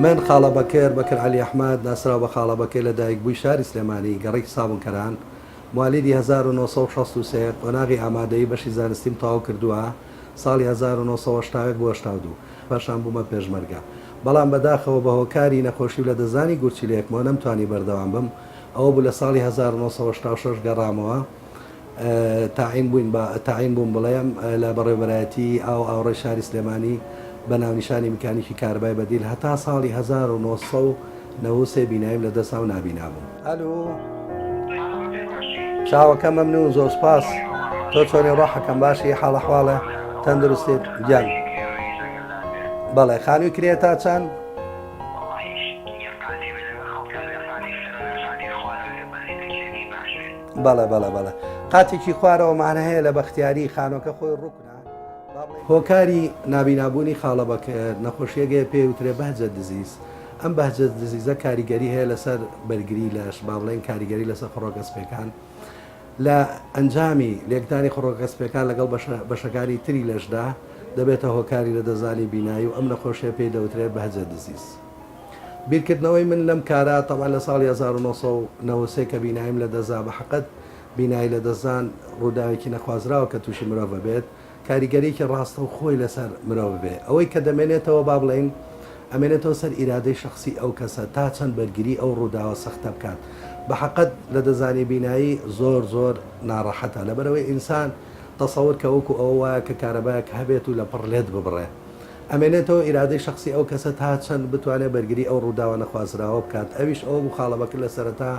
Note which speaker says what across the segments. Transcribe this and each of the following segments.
Speaker 1: من خاڵە بەکر، بەکر عەلی ئەحمەد، ناسراو بە خاڵە بەکر لە دایکبووی شاری سلێمانی، گەڕەکی سابونکەران، موالیدی 1963، قۆناغی ئامادەیی بەشی زانستیم تەواو کردووە، ساڵی 1981 بۆ 82. پاشان بوومە پێشمەرگە. بەڵام بەداخەوە بە هۆکاری نەخۆشی و لەدەستدانی گورچیلەیەکمەوە نەمتوانی بەردەوام بم، ئەوە بوو لە ساڵی 1986 گەڕامەوە تاعین بووین بە تاعین بووم بڵێم لە بەڕێوەبەرایەتی ئاو ئاوڕێی شاری سلێمانی بە ناونیشانی میکانیکی کارەبای بەدیل هەتا ساڵی 1993 بیناییم لە دەستا و نابینا بووم. ئەلو چاوەکەم مەمنون زۆر سپاس تۆ چۆنی ڕۆحەکەم باشی حاڵ ئەحواڵێ تەندروستیت گیان بەڵێ خانووی کرێ تا چەند؟ بەڵێ بەڵێ بەڵێ قاتێکی خوارەوەمان هەیە لە بەختیاری خانۆکە خۆی ڕوکنە هۆکاری نابینابوونی خاڵە بەکر نەخۆشیەگەیە پێی وترێ بەهجەت disease ئەم بەهجەت disease ە کاریگەری هەیە لەسەر بەرگری لەش با بڵێن کاریگەری لەسەر خڕۆکە سپێکان لە ئەنجامی لێکدانی خڕۆکە سپێکان لەگەڵ بەشەکانی تری لەشدا دەبێتە هۆکاری لەدەستدانی بینایی و ئەم نەخۆشیە پێی دەوترێت بەهجەت disease. بیرکردنەوەی من لەم کارە تەبعەن لە ساڵی 1993 کە بیناییم لەدەستدا بە حەقت بینایی لەدەستدان ڕووداوێکی نەخوازراوە کە تووشی مرۆڤ ئەبێت کاریگەریەکی ڕاستەوخۆی لەسەر مرۆڤ بێ ئەوەی کە دەمێنێتەوە با بڵێین ئەمێنێتەوە سەر ئیرادەی شەخسی ئەو کەسە تا چەند بەرگری ئەو ڕووداوە سەختە بکات بە حەقت لەدەستدانی بینایی زۆر زۆر ناڕەحەتە لەبەرئەوەی ئینسان تەسەور کە وەکو ئەوە وایە کە کارەبایەک هەبێت و لەپڕ لێت ببڕێ ئەمێنێتەوە ئیرادەی شەخسی ئەو کەسە تا چەند بتوانێت بەرگری ئەو ڕووداوە نەخوازراوە بکات ئەویش ئەوە بوو خاڵە بەکر لە سەرەتا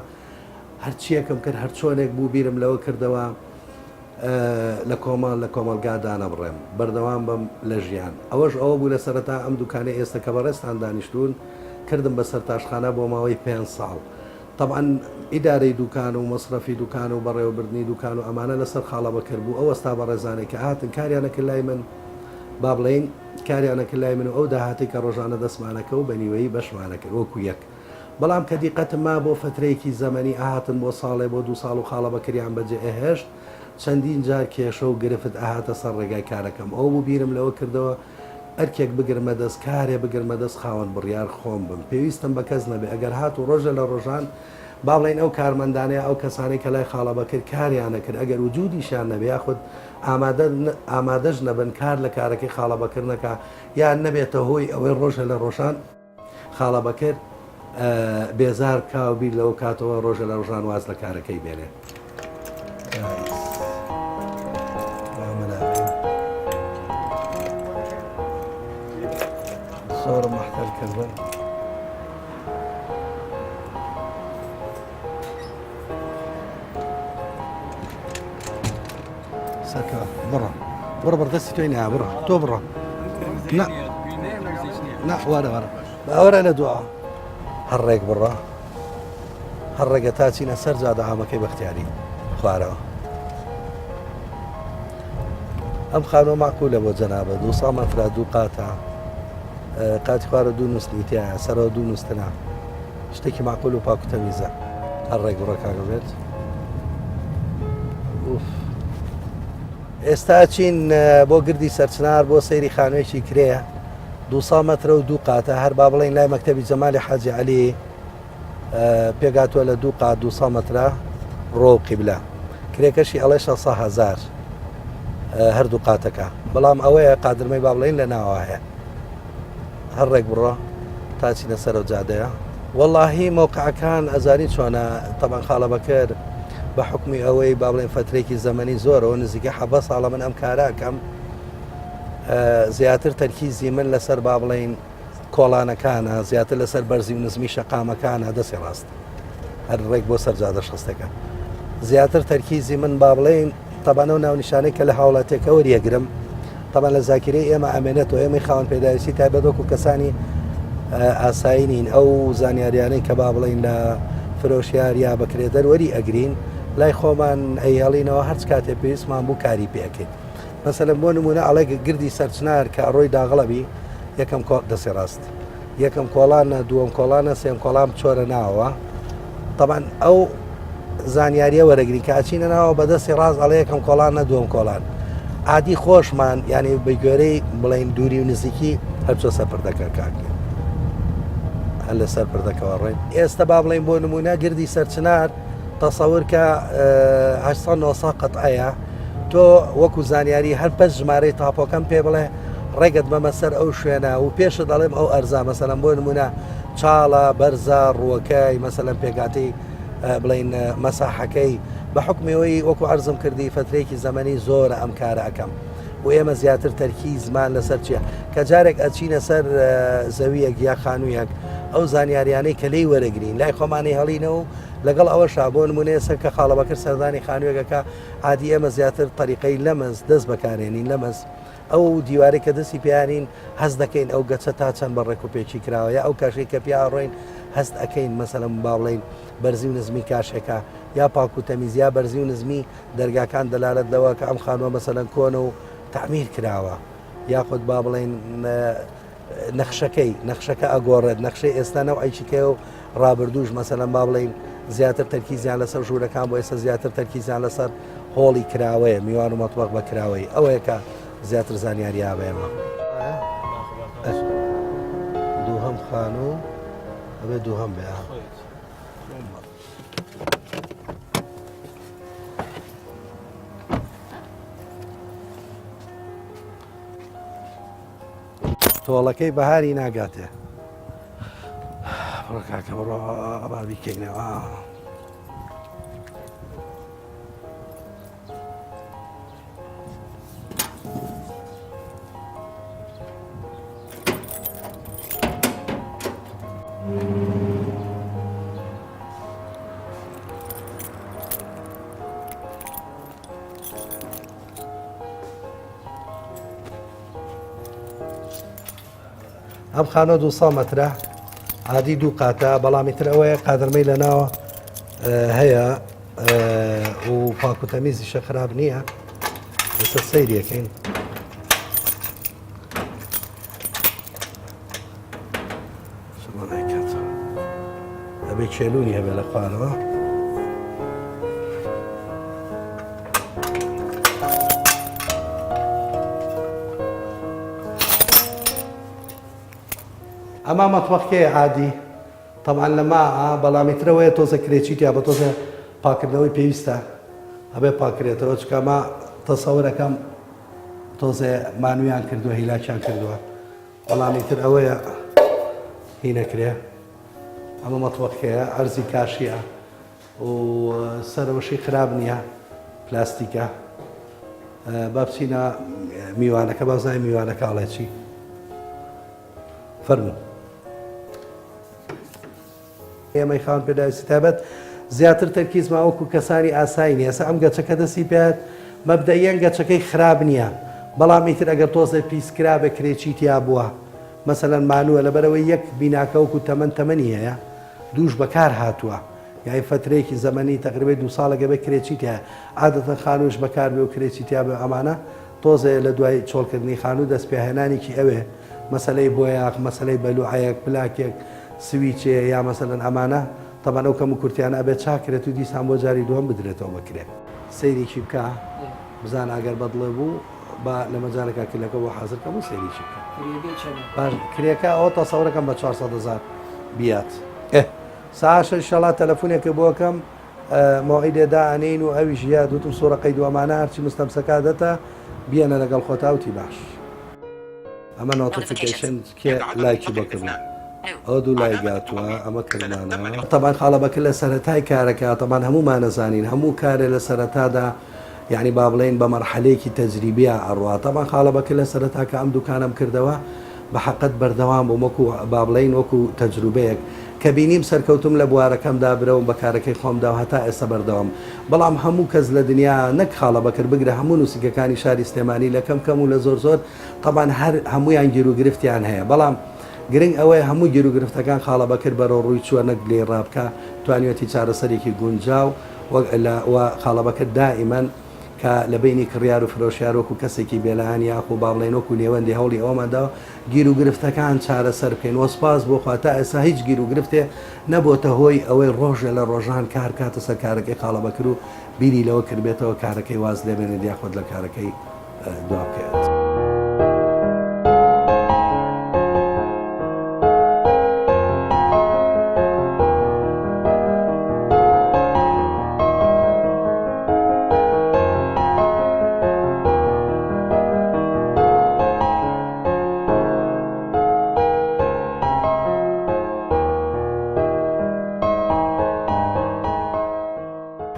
Speaker 1: هەرچیەکم کرد هەرچۆنێک بوو بیرم لەوە کردەوە لە کۆمەڵ لە کۆمەڵگا دانەبڕێم بەردەوام بم لە ژیان ئەوەش ئەوە بوو لە سەرەتا ئەم دوکانەی ئێستا کە بەڕێزتان دانیشتوون کردم بە سەرتاشخانە بۆ ماوەی پێنج ساڵ تەبعەن ئیدارەی دوکان و مەسرەفی دوکان و بەڕێوەبردنی دوکان و ئەمانە لەسەر خاڵە بەکر بوو ئەو وەستا بەڕێزانەی کە هاتن کاریان ئەکرد لای من با بڵێین کاریان ئەکرد لای من و ئەو داهاتەی کە ڕۆژانە دەستمان ئەکەوت بە نیوەیی بەشمان ئەکرد وەکو یەک بەڵام کە دیقەتم ما بۆ فەترەیەکی زەمەنی ئەهاتن بۆ ساڵێ بۆ دوو ساڵ و خاڵە بەکریان بەجێ ئەهێشت چەندین جار کێشە و گرفت ئەهاتە سەر ڕێگای کارەکەم ئەوە بوو بیرم لەوە کردەوە ئەرکێک بگرمە دەست کارێ بگرمە دەست خاوەن بڕیار خۆم بم پێویستم بە کەس نەبێ ئەگەر هاتوو ڕۆژێ لە ڕۆژان با بڵێین ئەو کارمەندانە یا ئەو کەسانەی کە لای خاڵە بەکر کاریان ئەکرد ئەگەر وجودیشیان نەبێ یاخود ئامادە ئامادەش نەبن کار لە کارەکەی خاڵە بەکر نەکا یان نەبێتە هۆی ئەوەی ڕۆژێ لە ڕۆژان خاڵە بەکر بێزار بکا و بیر لەوە بکاتەوە ڕۆژێ لە ڕۆژان واز لە کارەکەی بێنێ. زۆرم مەحتەل کردن. سەرکەوە بڕۆ بڕۆ بڕ دەستی تۆی نایە بڕۆ تۆ بڕۆ نا نا وەرە وەرە باوەرە لە دوا هەر ڕێک بڕۆ هەر ڕێگە تا چینە سەر جادە عامەکەی بەختیاری خوارەوە ئەم خانووە معقولە بۆ جەنابە دوو ساڵ مەترا دوو قاتە قاتی خوارە دوو نووسنی تایە سەرەوە دوو نووستنە شتێکی معقول و پاک و تەمیزە هەر ڕێک بڕۆ کاکە بێت ئێستا چین بۆ گردی سەرچنار بۆ سەیری خانوویەکی کرێ 200 مەترە و دوو قاتە هەر با بڵێن لای مەکتەبی جەمالی حاجی عەلی پێگاتوە لە دوو قات 200 مەترە ڕۆ و قیبلە کرێکەشی ئەڵێ 600 هزار هەردوو قاتەکە بەڵام ئەوەیە قادرمەی با بڵێن لە ناوە هەیە هەر ڕێک بڕۆ تا چینە سەرەو جادەیە. وەڵاهی مەوقعەکان ئەزانی چۆنە تەبعەن خاڵە بەکر بە حوکمی ئەوەی با بڵێن فەترێکی زەمەنی زۆرەوە نزیکە حەڤە ساڵە من ئەم کارە ئەکەم زیاتر تەرکیزی من لەسەر با بڵێین کۆڵانەکانە زیاتر لەسەر بەرزی و نزمی شەقامەکانە دەستی ڕاست هەر ڕێک بۆ سەر جادە شەستەکە زیاتر تەرکیزی من با بڵێین تەبعەن ئەو ناونیشانەی کە لە هاوڵاتیەکە وەریەگرم تەبعەن لە زاکیرەی ئێمە ئەمێنێتەوە ئێمەی خاوەن پێداویستی تایبەت وەکو کەسانی ئاسایی نین ئەو زانیاریانەی کە با بڵین لە فرۆشیار یا بەکرێدەر وەری ئەگرین لای خۆمان ئەیهێڵینەوە هەرچ کاتێ پێویستمان بوو کاری پێکەین مەسەلەن بۆ نمونە ئەڵێ گردی سەرچنار کە ئەڕۆی داغڵەبی یەکەم کۆ دەستی ڕاست یەکەم کۆڵانە دووەم کۆڵانە سێم کۆڵان بچۆرە ناوە تەبعەن ئەو زانیاریە وەرەگرین کە ئەچینە ناوە بەدەستی ڕاست ئەڵێ یەکەم کۆڵان نە دووەم کۆڵان عادی خۆشمان یعنی بە گوێرەی بڵین دووری و نزیکی هەرچۆ سەر پردەکە کاک. لەسەر پردەکەوە ڕۆین. ئێستە با بڵێین بۆ نموونە گردی سەرچنار تەسەور کە 800 900 قەتعەیە تۆ وەکو زانیاری هەر بەس ژمارەی تاپۆکەم پێ بڵێ ڕێگەت بەمە سەر ئەو شوێنە و پێشت دەڵێم ئەو ئەرزا مەسەلەن بۆ نموونە چاڵە بەرزە ڕووەکەی مەسەلەن پێکهاتەی بڵین مەساحەکەی بە حکمەوەی وەکو عەرزم کردی فترێکی زەمەنی زۆرە ئەم کارە ئەەکەم و ئێمە زیاتر تەرکیزمان لەسەر چیە کە جارێک ئەچینە سەر زەویەک یا خانوویەک ئەو زانیاریانەی کە لێی وەرەگرین لای خۆمانی هەڵینە و لەگەڵ ئەوەشا بۆ نمونە ئێستا کە خاڵە بەکر سەردانی خانوویەکەکە عادی ئێمە زیاتر تەریقەی لەمەز دەست بەکارێنین لەمەز ئەو دیوارەی کە دەستی پیانین هەست دەکەین ئەو گەچە تا چەند بە ڕێک و پێکی کراوە یا ئەو کاشەی کە پیا ڕۆین هەست ئەەکەین مەسەلەن با بڵێین بەرزی و نزمی کاشێکە یا پاک و تەمیز یا بەرزی و نزمی دەرگاکان دەلالەت لەوە کە ئەم خانووە مەسەلەن کۆنە و تەعمیر کراوە یاخود با بڵێین نەخشەکەی نەخشەکە ئەگۆڕێت نەخشەی ئێستا نەوعێکی کەیە و ڕابردووش مەسەلەن با بڵێین زیاتر تەرکیزیان لەسەر ژوورەکان بۆ ئێستا زیاتر تەرکیزیان لەسەر هۆڵی کراوەیە میوان و مەتبەخ بە کراوەی ئەوەیە کە زیاتر زانیاری ئابێمە دووهەم خانوو ئەبێ دووهەم بێ تۆڵەکەی بەهاری ناگاتێ بڕۆ کاکە بڕۆ با بیکەینەوە. ئەم خانە 200 مەترە عادی دوو قاتە بەڵامی تر ئەوەیە قادرمەی لە ناوە هەیە و پاک و تەمیزیشە خراپ نییە ئێستا سەیریەکەین. ئەبێ کێلونی هەبێ لە خوارەوە. ئەما مەتبەخکەیە عادی تەبعەن لە ماعە بەڵام ئیتر ئەوەیە تۆزە کرێچی تیا بە تۆزە پاکردنەوەی پێویستە ئەبێ پاکرێتەوە چونکە ئەمە تەسەورەکەم تۆزێ مانویان کردووە هیلاکیان کردووە بەڵام ئیتر ئەوەیە هی نەکرێ ئەمە مەتبەخەیە ئەرزی کاشیە و سەرەوەشی خراپ نییە پلاستیکە با بچینە میوانەکە بازای میوانەکە ئەڵێ چی فەرموو. ئێمەی خاوەن پێداویستی تایبەت زیاتر تەرکیزمان وەکو کەسانی ئاسایی نیە ئێستا ئەم گەچەکە دەستی پێات مەبدەئیەن گەچەکەی خراپ نییە بەڵام ئیتر ئەگەر تۆزێ پیس کرابێ کرێچی تیا بووە مەسەلەن مانووە لەبەرئەوەی یەک بیناکە وەکو تەمەن تەمەنی هەیە دووش بەکار هاتووە یانی فەترەیەکی زەمەنی تەقریبەی دوو ساڵێک ئەبێ کرێچی تیایە عادەتەن خانووش بەکار بێ و کرێچی تیا بێ و ئەمانە تۆزێ لە دوای چۆڵکردنی خانوو دەست پێهێنانێکی ئەوێ مەسەلەی بۆیاخ مەسەلەی بەلوعەیەک پلاکێک سویچێ یا مەسەلەن ئەمانە تەبعەن ئەو کەم و کورتیانە ئەبێ چاک کرێت و دیسان بۆ جاری دووەم بدرێتەوە بە کرێ. سەیرێکی بکە بزانە ئەگەر بەدڵێ بوو با لە مەجالێکا کلەکە بۆ حازر کەم و سەیرێکی بکە.
Speaker 2: کرێکەی چەنە؟
Speaker 1: باش کرێکە ئەوە تەسەورەکەم بە 400 هەزار بیات. ئێ ساشە ئیشەڵا تەلەفونێکە بۆ کەم مەوعیدێ دائەنێین و ئەویش یاد وتم سوڕە قەید و ئەمانە هەرچی مستەمسەکا دەتە بیەنە لەگەڵ خۆتا وتی باش. ئەمە notification کێ لایکی بۆ کردم ئەوە دوو لایک هاتووە ئەمە کردمانە. تەبعەن خاڵە بەکر لە سەرەتای کارەکە تەبعەن هەموومان ئەزانین هەموو کارێ لە سەرەتادا یانی با بڵێین بە مەرحەلەیەکی تەجریبیا ئەڕوا تەبعەن خاڵە بەکر لە سەرەتا کە ئەم دوکانەم کردەوە بە حەقت بەردەوام بووم وەکو با بڵێین وەکو تەجروبەیەک کە بینیم سەرکەوتوم لە بوارەکەمدا برەوم بە کارەکەی خۆم دا و هەتا ئێستا بەردەوام بەڵام هەموو کەس لە دنیا نەک خاڵە بەکر بگرە هەموو نوسینگەکانی شاری سلێمانی لە کەم کەم و لە زۆر زۆر تەبعەن هەر هەموویان گیروگرفتیان هەیە بەڵام گرنگ ئەوەیە هەموو گیروگرفتەکان خاڵە بەکر بەرەو ڕووی چووە نەک لێی ڕابکا توانیوەتی چارەسەرێکی گونجاو وەک لە و خاڵە بەکر دائیمەن کە لە بەینی کڕیار و فرۆشیار وەکو کەسێکی بێلایەن یاخو با بڵێین وەکو نێوەندی هەوڵی ئەوەمان داوە گیروگرفتەکان چارەسەر بکەین وە سوپاس بۆ خوا تا ئێستا هیچ گیروگرفتێ نەبۆتە هۆی ئەوەی ڕۆژێ لە ڕۆژان کار بکاتە سەر کارەکەی خاڵە بەکر و بیری لەوە کردبێتەوە کارەکەی واز لێبێنێت یاخود لە کارەکەی دوا بکەوێت.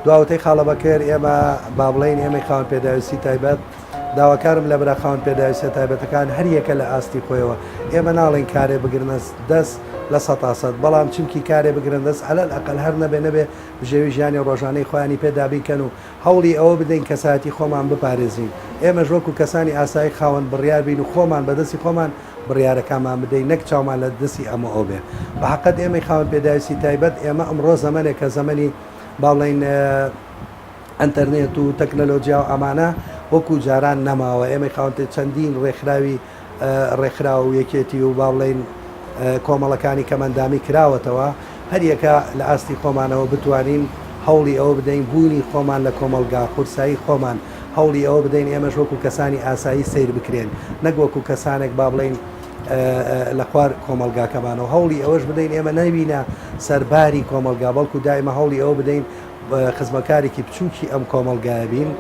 Speaker 1: دواوتەی خاڵە بەکر، ئێمە با بڵێین ئێمەی خاوەن پێداویستی تایبەت، داواکارم لە برا خاوەن پێداویستیە تایبەتەکان هەر یەکە لە ئاستی خۆیەوە، ئێمە ناڵێین کارێ بگرنە دەست لە سەتا سەت، بەڵام چمکی کارێ بگرن دەست عەلەل ئەقەل هەر نەبێ نەبێ بژێوی ژیانی ڕۆژانەی خۆیانی پێ دابین کەن و هەوڵی ئەوە بدەین کەسایەتی خۆمان بپارێزین ئێمەش وەکو کەسانی ئاسایی خاوەن بڕیار بین و خۆمان بە دەستی خۆمان بڕیارەکانمان بدەین نەک چاومان لە دەستی ئەم و ئەو بێ بە حەقت ئێمەی خاوەن پێداویستی تایبەت ئێمە ئەمڕۆ زەمەنێکە زەمەنی با بڵێین ئەنتەرنێت و تەکنەلۆجیا و ئەمانە وەکو جاران نەماوە ئێمەی خاوەن چەندین ڕێکخراوی ڕێکخراو و یەکێتی و با بڵێین کۆمەڵەکانی کەمئەندامی کراوەتەوە، هەریەکە لە ئاستی خۆمانەوە بتوانین هەوڵی ئەوە بدەین بوونی خۆمان لە کۆمەڵگا، قورسایی خۆمان، هەوڵی ئەوە بدەین ئێمەش وەکو کەسانی ئاسایی سەیر بکرێن، نەک وەکو کەسانێک با بڵێین لە خوار کۆمەڵگاکەمانەوە، هەوڵی ئەوەش بدەین ئێمە نەبینە سەرباری کۆمەڵگا، بەڵکو دایمە هەوڵی ئەوە بدەین خزمەکارێکی بچووکی ئەم کۆمەڵگایە بین،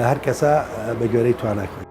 Speaker 1: هەرکەسە بە گوێرەی توانای خۆی.